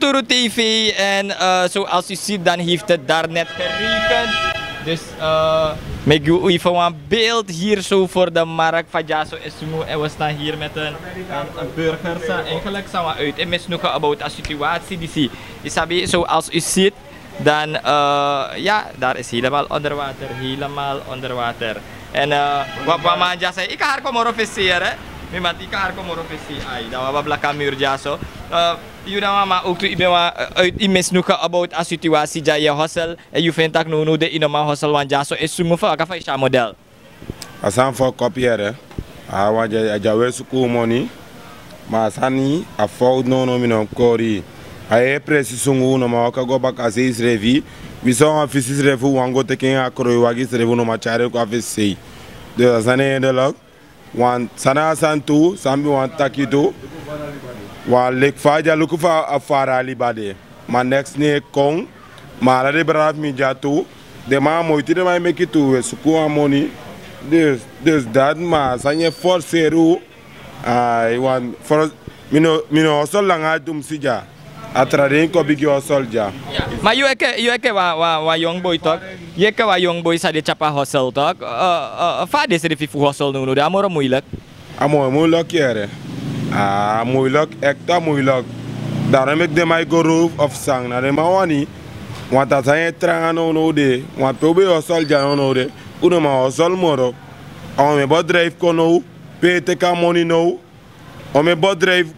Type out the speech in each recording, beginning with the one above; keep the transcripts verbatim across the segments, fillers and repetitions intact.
Turu T V en eh, zoals u ziet, dan heeft het daar net geregend. Dus eh, mi gi u even wan beeld hier zo voor de markt van Jaso Esungu. En we staan hier met een, een, een burger. Sa eigenlijk zijn we uit en misnoegen about a situatie die zie. Isabi, zoals u ziet, dan eh, ja, daar is helemaal onder water, helemaal onder water. En eh, wat mama Jaso, ik ga haar komen officieren. Mi mati, ik ga haar komen officieren. Ai, dan we blaka muur Jaso. Eh, Yu na mama ook tu i ben wan uit i misnoegen about a situatie dya yu e hosel. En yu vind tak' nownow de i no man hosel wan dya so e sungu fa waka fa i si a model. A sani fu a kopi yere. A wan dya a dya we suku moni. Ma a sani a fout nownow mi no kori. A e presi sungu no man waka go baka sei srefi. Wi san wan fisi srefi wan go teki en a kroi wagi srefi no man tyari en kon a fesi sei. Dus a sani e de lok. Wan sani a sani tu san mi wani taki tu. Wan leki fa a dya luku fa a fara a liba de. Ma neks no e kon. Ma ala den brada fu mi dya tu. Den man a moiti den man e meki tu wi e suku wan moni. Dus dati ma a sani e forseri u. Ai wan fors. Mi no hosol langa a dumsi dya. A tra den kon bigi hosol dya. Ma yu enke wan yong boi tok'. Yu enke wan yong boi san de tyapa hosol tok'. Fa a de srefi fu hosol nownow de a moro muilek. A moro muilek yere. A muilek ekte a muilek. Daro meki den man e go roof of san na den man wani. Want a sani e tranga nownow de. Want pe un ben e hosol dya nownow de. Un no man hosol moro. A wan mi e bo drijfi kon now. Pe e teki a moni now. Ome bo drijfi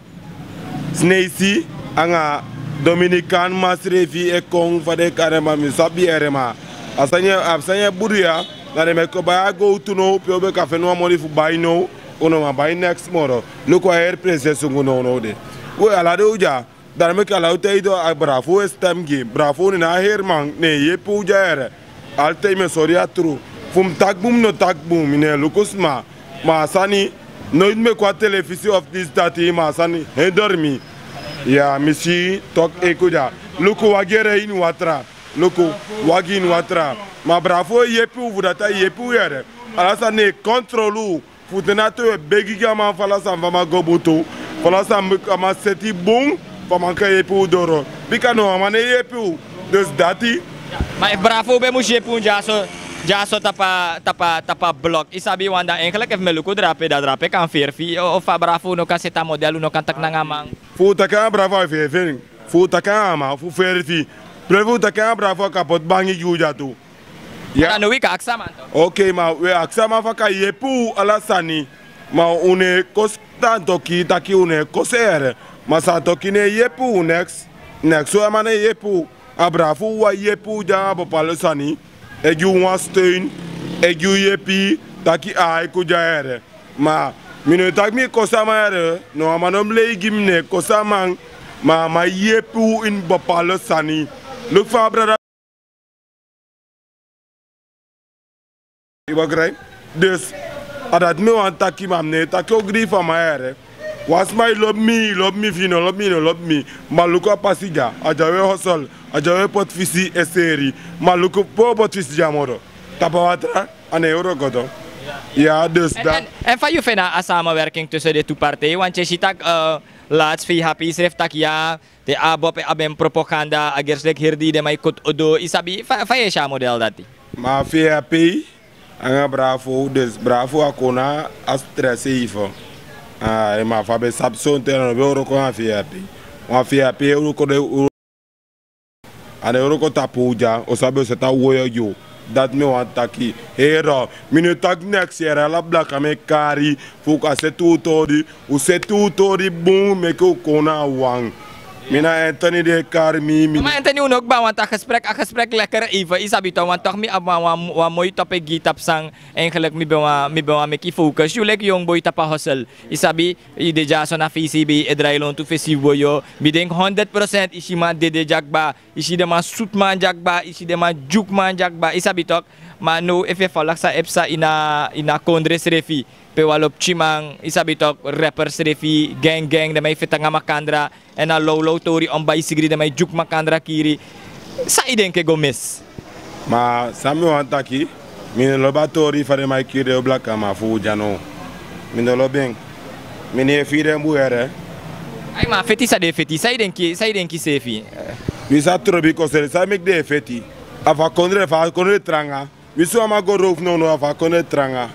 sneisi anga dominikan masrefi e kon fa den e kari en ma mi sabi ere ma a sani e buru ya. Na den meki o bai a gowtu now pe o ben kan feni wan moni fu bai now. Un no man bai neks moro. Luku a heri presi e sungu nownow de. We ala den un dya. Dati meki ala un taigi den a bravo un e stem gi bravo un ne na a heri man ne e yepi un dya ere. Altei mi e sori a tru. Fu mi taki bun mi no taki bun mi no e luku sma. Ma a sani noiti mi e kon a telefisi of disi dati ma a sani hender mi. Ya mi si toki eku dya. Luku wagi ere ini watra. Luku wagi ini watra. Ma bravo e yepi un fu dati a yepi un yere. Ala sani e kontrolu un. Fu ten na tu e begi gi a man fu ala sani fu a man go bun tu. Fu ala sani fu a man seti bun. Fu a man kan yepi un doro. Bika no wan man no e yepi un. Dus dati. Ma efu bravo un ben mus yepi un dyaso. Dyaso tapu a tapu a tapu a blok yu sabi wan dan engeliki efu mi e luku drape dan drape kan feri fu yu o fa bravo un no kan seti a model un no kan taki nanga a man. Fu un taki nanga bravo a feri feri fu un taki nanga a man fu feri fu yu. Prefu un taki nanga bravo a kan poti bangi gi un dya tu. Ya no wi kan aksi a man. Okei ma wi e aksi a man fu a kan yepi un ala sani. Ma un no e kosi tan toki taki un no e kosi ere. Ma san toki no e yepi un neks. Neks un a man no e yepi un. A bravo un wani yepi un dya nanga bopalo sani. E gi un wan steun. E gi un yepi taki a haiku dya ere. Ma mi no e taki mi e kosi a man ere. No a man no mus lei gi mi no e kosi a man. Ma a man yepi un ini bopalo sani. Luku fa a brada. Yu bakrai. Dus a dati mi wani taki ma mi no e taki ogri fu a man yere. Wan sma yu lobi mi yu lobi mi fu yu no lobi mi yu no lobi mi. Ma luku a pasi dya a dya we hosol. A dya we poti fisi e seri. Ma luku pe o poti fisi dya moro. Tapu a watra. A no e wrokoto. Ya dus dati. Èn fa yu feni a samenwerking tusu den tu partij want yu e si tak' lati fu yu hapi yu srefi tak' ya. Te a abi opo en abi en propaganda a gersi leki heri dei den man e koti odo yu sabi fa yu e si a model dati. Ma a fei a pei anga bravo dus bravo a kon na a stress e ife. Ma fa a ben sabi sonten a no ben wroko anga fei a pei. Wan fei a pei e wroko den wroko. A no e wroko tapu un dya o sabi o seti a woyo gi un. Dati mi wani taki. Heri mi no e taki neks yere ala blaka mi e kari. Fu un kan seti un tori. Un seti un tori bun meki un kon na a wan. Mi na enteni di e kari mi mi. Mama enteni un no kba want a gesprek a gesprek lekker even yu sabi tok' want tok' mi abi wan moi topic gi yu tapu san. Engelik mi ben wan meki yu focus yu leki yong boi tapu a hosel. Yu sabi yu de dyaso na fei sei ben yu e drai lontu fesi fu boyo. Mi denki honderd prosent yu si man dede dya kba. Yu si den man sutu man dya kba yu si den man dyuku man dya kba yu sabi tok'. Ma now efu yu e folok san e psa ini a kondre srefi. Pe wan lo pikinman yu sabi tok' reper srefi gengeng den man e feti nanga makandra. Èn a lowlow tori on bai sigri den man e dyuku makandra kiri. San yu denki e go misi? Ma san mi wani taki. Mi no lobi a tori fa den man e kiri den o blakaman fu un dya now. Mi no lobi en. Mi no e firi en bun yere. Ai, ma feti san den e feti, san yu denki, san yu denki seefi? Mi sa trobi konseri, san meki den e feti? A fu a kondre, fu a kondre tranga. Mi si wan man go roof nownow, a fu a kondre tranga.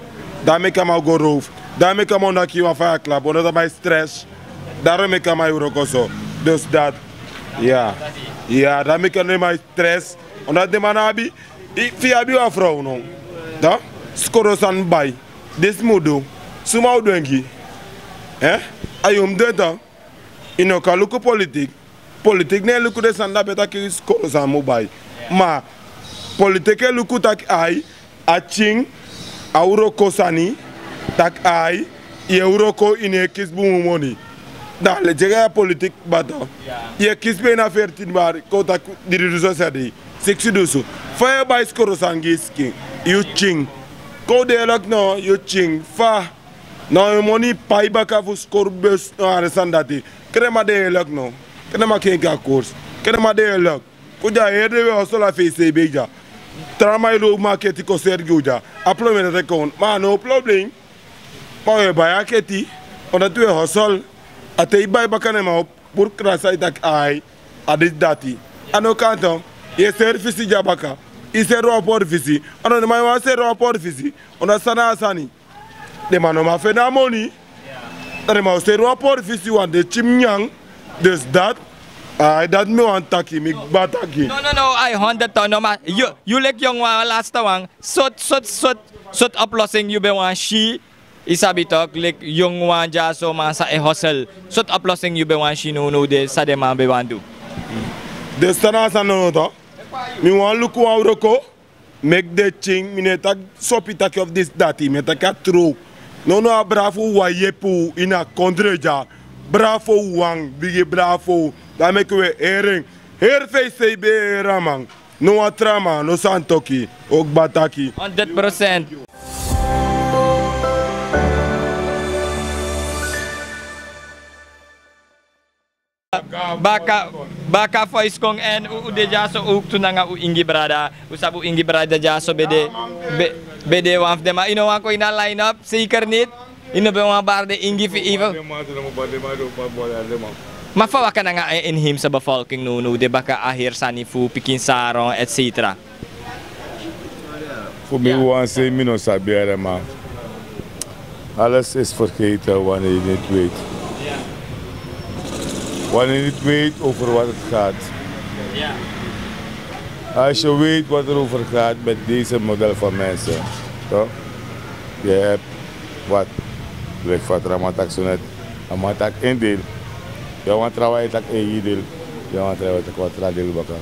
Dan meki a man go roof. Dan meki a man naki wan faya klap, omdat a man e stress. Daarom meki a man e wroko so. Dus dat. Ya. Ya, dan meki a man e stress. Omdat den man abi, i, fi i abi wan frow no. Dan, skoro san bai. Disi mu du. Suma o du en gi. Eh? A yu mu du en dan. I no kan luku politik. Politik no e luku den sani dati, taki skoro san mu bai. Ma politik e luku taki ai, a tyin, a wroko sani, taki ai, yu e wroko, i no e kisi bun moni. Dan leti a politik bata. Yu e kisi bijna veertien mari, kon taki dri dusun sedi, siksi dusun. Fa yu e bai skoro sani gi i sikin? Yu tyin. Kon u de eerlijk no, yu tyin. Fa? Na yu moni pai baka fu skoro bus, no, a den sani dati. Kede man de eerlijk no. Kede man kenki a koers. Kede man de eerlijk. Kon dya heri dei wi e hosel a feisei bei dya. Tra man e lobi maketi kon seri gi u dya. A problem dati e kon. Ma a no problem. Ma wi e bai a keti. Omdat wi e hosel. A te i bai baka, ne man o puru krasa, i taki ai, a disi dati. A no kan tan. Yu e seri fisi dya baka. I seri wan pori fisi. A no, den man e wani seri wan pori fisi. Omdat san na a sani. Den man no man feni a moni. Dan den man o seri wan pori fisi, wan de tyin nyan. Dus dat, ai, dat mi wani taki, mi kba taki. No, no, no, ai, honderd ton, no, ma yu, yu leki yongu wan, laste wan. Sortu, sortu, sortu, sortu oplossing yu ben wani si? I sabi tok, leki yongu wan dyaso, man san e hosel. Sortu oplossing yu ben wani si nownow de, san den man ben wani du? Den sani, a sani nownow tok. Mi wani luku wan wroko. Meki den tyin, mi no e taki sopi taki of disi dati, mi e taki a tru. Nownow a bravo wan yepi u ini a kondre dya. Bravo wan, bigi bravo. Dan meki wi e heri en. Heri feisei bei, heri a man. No wan tra man, no santoki. O kba taki. Honderd procent. Baka, baka foisi kon, èn u, u de dyaso ook tu nanga u ingi brada. U sabi u ingi brada dyaso ben de, ben, ben de wan fu den man. I no wani kon ini a line-up, zeker niet. I no ben wani bari den ingi fu even. Ma fa waka nanga a inheemse bevolking nownow de baka a heri sani fu pikin sarong, et cetera? Fu mi, wan sei mi no sabi, ma alles is vergeten wanneer je niet weet. Wanneer je niet weet over wat het gaat. Als je weet wat er over gaat met deze model van mensen, toch? Je hebt wat, leki fa tra man taki so net, a man taki en deel. Yu wani trawan, yu taki en deel. Yu wani trawan, yu taki wan tra deel baka.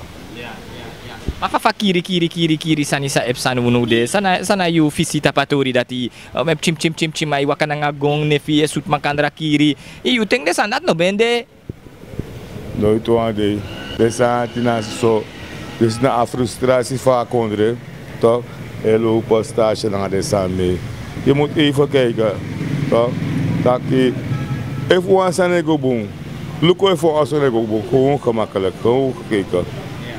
Ma fa, fa kiri, kiri, kiri, kiri sani sa e psa nownow de? San na, san na yu fisi tapu a tori dati? O, mi e pikin, pikin, pikin, pikin, ma i waka nanga gon, nefi, e sutu makandra, kiri. I, yu denki den sani dati no ben de? Noiti wan dei. Den sani dati na so. Disi na a frustrasi fu a kondre. Toch, e lobi stage nanga den sani. Yu mu even kijken, toch, taki efu wan sani e go bun. Luku efu wan sani e go bun, gewoon gemakkelijk, gewoon gekeken.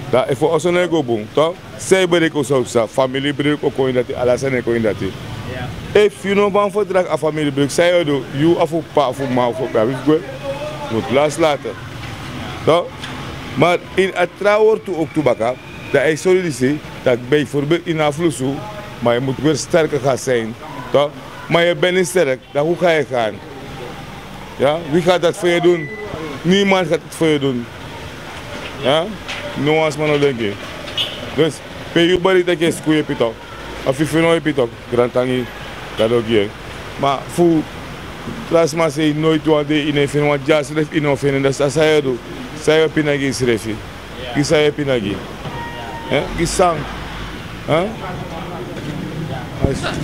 Dan efu wan sani e go bun, toch, san e breki, so san, familiebreuk o kon ini dati, ala sani e kon ini dati. Efu yu no man verdraag a familiebreuk, san yu o du, yu of fu p'pa of fu m'ma of fu abi fu gwe, yu mu loslaten. Toch? Maar in a tra wortu ook tu baka, dan e sori disi, dat bijvoorbeeld in a flusu, maar je moet weer sterker gaan zijn, toch? Maar je bent niet sterk, dan hoe ga je gaan? Ja, wie gaat dat voor je doen? Niemand gaat het voor je doen. Ja? No wan sma no denki. Dus pe yu bari taki yu e suku yepi tok, a fu yu no yepi tok, grantangi, Gado gi en. Ma fu tra sma sei noiti wan dei yu no e feni wan dyaso, efu yu no feni, dan san yu o du? San yu o pina gi yusrefi? Gi san yu e pina gi? Eh? Gi san? Eh?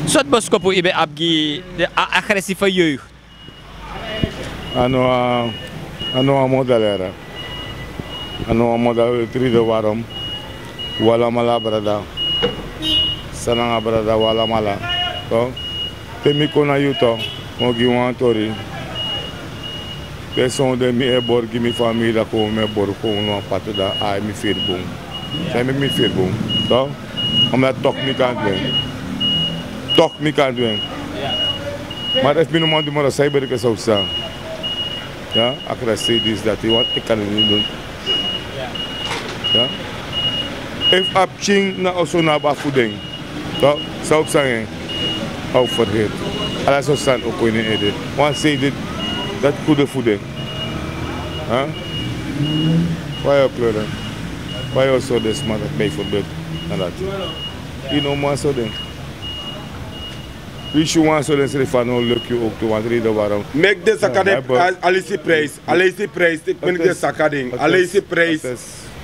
Sortu boskopu yu ben abi gi den agressieve jeugd? A no wan, a no wan model, yere. A no wan model, wi e trede warom. Wi alamala brada. San nanga brada, wi alamala. Toch? Te mi kon na yu, toch, mi o gi wan tori. Den son de mi e bori gi mi famiri, dan kon mi e bori kon na wan patu, dan ai, mi firi bun. San meki mi firi bun, toch? Omdat toch mi kan du en. Toch mi kan du en. Maar efu mi no man du moro, san e breki so san? Ya, a krasi disi dati, want ik kan het niet doen. Ya. Efu a pikin na oso no abi a fu den, toch, san o psa nanga en? A o fergeti. Ala sortu sani o kon ini en ede. Wan sei dati, dati kude fu den. Fa yu o kleur en? Fa yu o sori den sma dati, bijvoorbeeld, na dati? Yu no man sori den. Wi si wan so den srefi a no leki yu ook tu, want reden waarom. Meki den saka den a leisi prijs, a leisi prijs, meki den saka den a leisi prijs.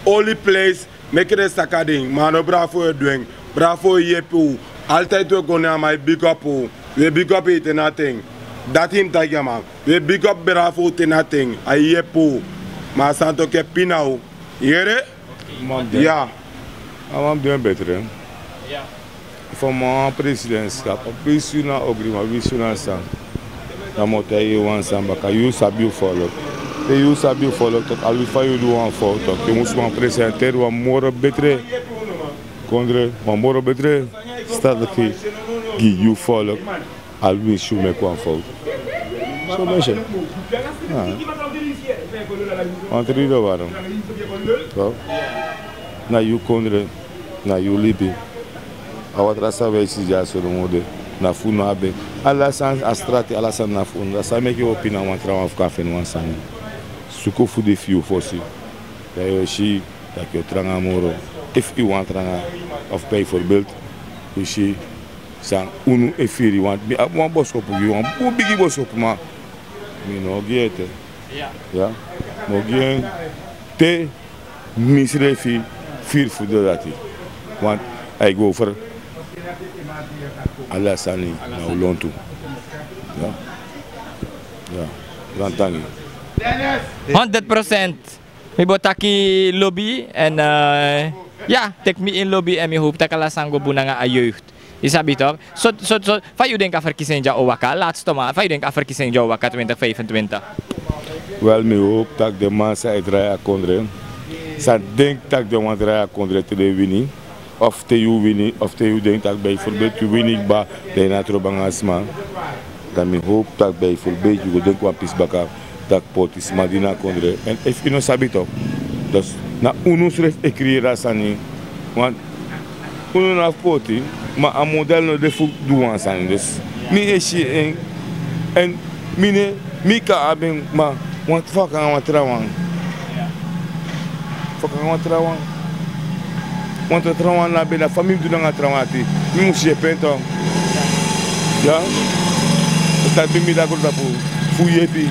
Oli prijs, meki den saka den, ma a no bravo yu e du en. Bravo yu yepi u. Altijd wi e go na a man e big up u. Wi e big up yu te na ten. Dati mi taigi a man. Wi e big up bravo te na ten. A yepi u. Ma a sani toki e pina u. Yere? Ya. A man mus du en betre. Efu a man wani presidentschap, a mus wisi yu na ogri, ma wisi yu na san. Dan mi o taigi yu wan sani baka, yu sabi yu folok. Te yu sabi yu folok, toch, alwasi fa yu du wan fout, toch, yu mus man presenteri wan moro betre kondre, wan moro betre strategie gi yu folok. Alwasi yu meki wan fout. So mi e si. Want reden waarom, toch, na yu kondre, na yu libi. A watra san wi e si dyaso, no moro de, na fu unu abi en. Ala sani, a strati, ala sani na fu unu. Dati sa meki yu o pina wan trawan fu kon feni wan sani. Suku fu di fu yu fosi. Dan yu o si taki yu o tranga moro. Efu yu wani tranga, of bijvoorbeeld, yu si san unu e firi, want mi abi wan boskopu gi yu, wan bun bigi boskopu, ma mi no o gi en ete. Ya, mi o gi en te misrefi firi fu du dati. Want a e go over ala sani na u lontu. Ya. Ya. Grantangi. Honderd procent. Mi bo taki lobi, en, eh, ya, teki mi ini lobi, en mi hopi taki ala sani go bun nanga a jeugd. Yu sabi toch? So, so, so, fa yu denki a verkiezing dya o waka, laatste man, fa yu denki a verkiezing dya o waka twintig vijfentwintig? Wel, mi hopi taki den man san e drai a kondre, san denki taki den wani drai a kondre, te den wini, of te yu wini, of te yu denki taki bijvoorbeeld yu wini kba, dan yu no abi trobi nanga sma. Dan mi hopi taki bijvoorbeeld yu go denki wan pisi baka, taki poti sma de ini a kondre. En efu yu no sabi toch, dus na unu srefi e creëer a sani. Want unu no abi poti, ma a model no de fu du wan sani. Dus mi e si en, en mi no, mi kan abi en, ma wan faka nanga wan trawan. Faka nanga wan trawan. Wan tra trawan no abi, na fa mi mus du nanga trawan ati? Mi mus yepi en toch. Ya. Dati meki mi de na grontapu fu yepi.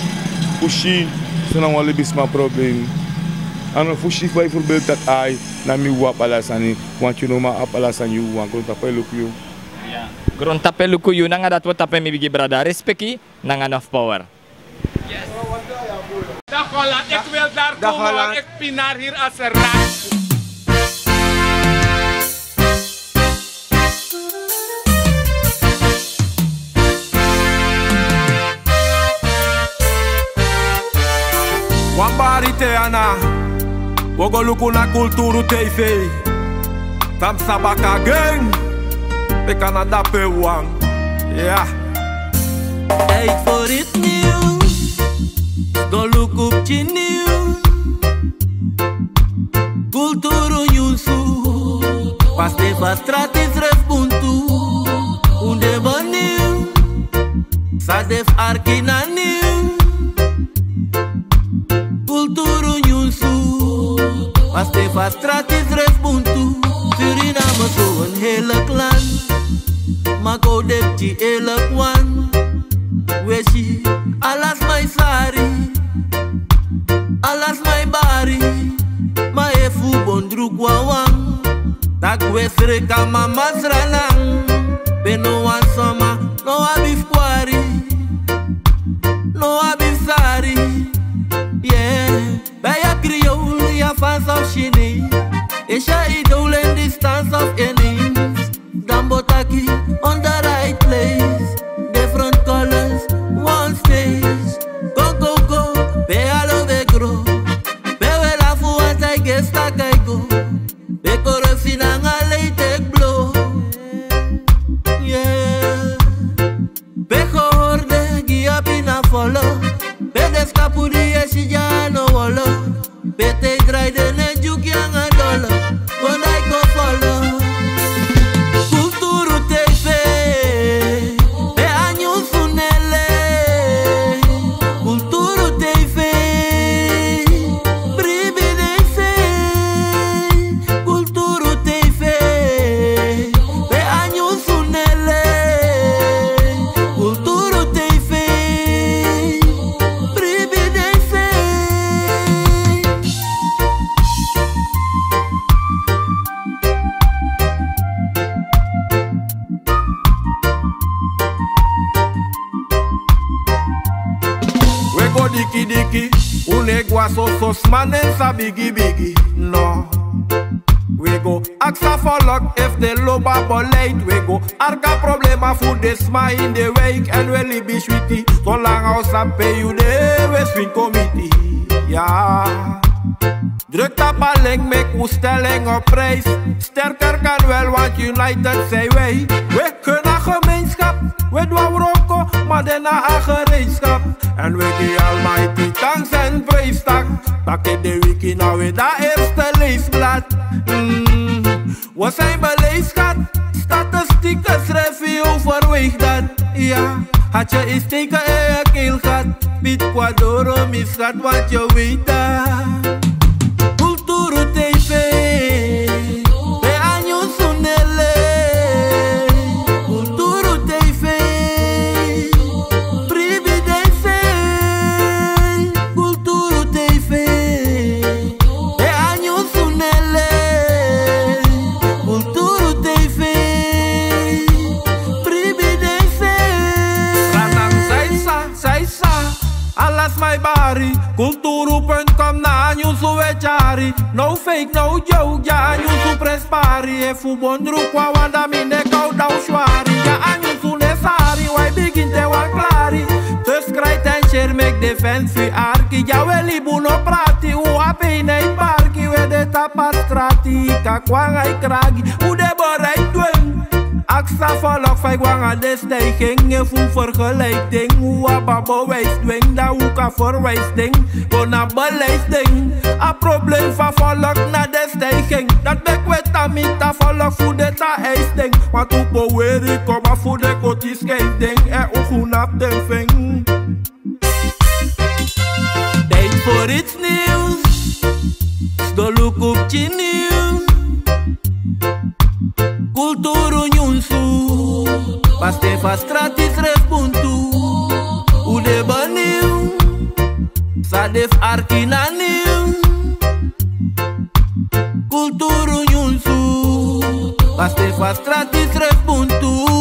Fu si san na wan libisma problem. A no fu si bijvoorbeeld taki ai, na mi wawan abi ala sani. Want yu no man abi ala sani yu wawan. Grontapu e luku yu. Grontapu e luku yu, nanga dati wi o tapu en, mi bigi brada. Respeki nanga nof power. Dag Holland, ik wil daar komen, want ik pinaar hier als een rat. Wan bari te ana, wi o go luku na Kulturu T V. Tamsa baka gen, pe Canada pe wan. Ya. Tijd voor iets nieuws. Go luku pikin nieuws. Kulturu nyunsu. Paste fu a strati srefi bun tu. Un de bun nieuws. San de fu arki na nieuws. Kulturu nyunsu. Paste fu a strati srefi bun tu. Suriname so een heerlijk land. Ma kon denki eerlijk wan. Wi e si ala sma e sari, ala sma e bari. Ma efu un bon druku wawan, taki wi e sreka mama Sranan. Pe no wan sma no abi fu kwari, no abi fu sari. Yeah. Bij a Creool, Javaans of Chinees, Asia, Idolen, distance of Ineens. Dan bo taki on the right place. Different colors, one stage. Go, go, go, pe alo we gro. Pe we lafu want I guess tak I go. Pe corruptie nanga lei tek blow. Yeah. Pe gehoorde gi a pina folo. Pe de skapu di Dikidiki, un no e gwa soso sma nen sa bigibigi, no. Wi e go aksa folok efu den lobi a beleid, wi e go arki a problema fu den sma ini den wijk èn wi e libi switi. Solanga un sabi pe yu de, wi e swinkomiti. Ya. Druk tapu a link, meki un stelling op prijs. Sterker kan wel, want united zijn wij. We kunnen gemeenschap, we doen wroko, maar daarna aan gereedschap. En we die Almighty thanks en prijs tak. Pak in de wiki, nou weer dat eerste leesblad. Mm. We zijn beleefd, schat. Statistieken schrijven je overweeg dat. Ja, had je eens teken in je keel gehad. Piet Quadoro, misgat wat je weet dat. Kulturu T V. Pe a nyunsu e lei. Kulturu T V. Pribi dense. Kulturu T V. Pe a nyunsu e lei. Kulturu T V. Pribi dense. Sanan saisa, saisa. Ala sma e bari. Kulturu punt com na a nyunsu we tyari. No fake, no joke, ya a nyunsu prespari. Efu bon druku a wanda, mi no e kowdaw swari. Ya a nyunsu no e sari, wi e bigin te wan klari. Dus krijt en share, meki den fans fu arki. Ya we libi, un no prati, un a pijn e barki. We de tapu a strati, kakwan ai kragi. Un de bereid dwen. Aksa folok fa yu go nanga den stijging. Efu un vergelijk ding, un abi bewijs dwen, dan un kan verwijs ding. Go na beleid ding. A probleem fu a folok na den stijging. Dat meki we tan miti a folok fu den tan eis ding. Want un poweri kaba fu den koti schijf ding. Èn un go na den ving. Tijd voor iets nieuws. Sdoluku pikin nyun. Kulturu nyunsu. Paste fu a strati srefi puntu. Un de benieuwd. San de fu arki na nyun. Kulturu nyunsu. Paste fu a strati srefi puntu.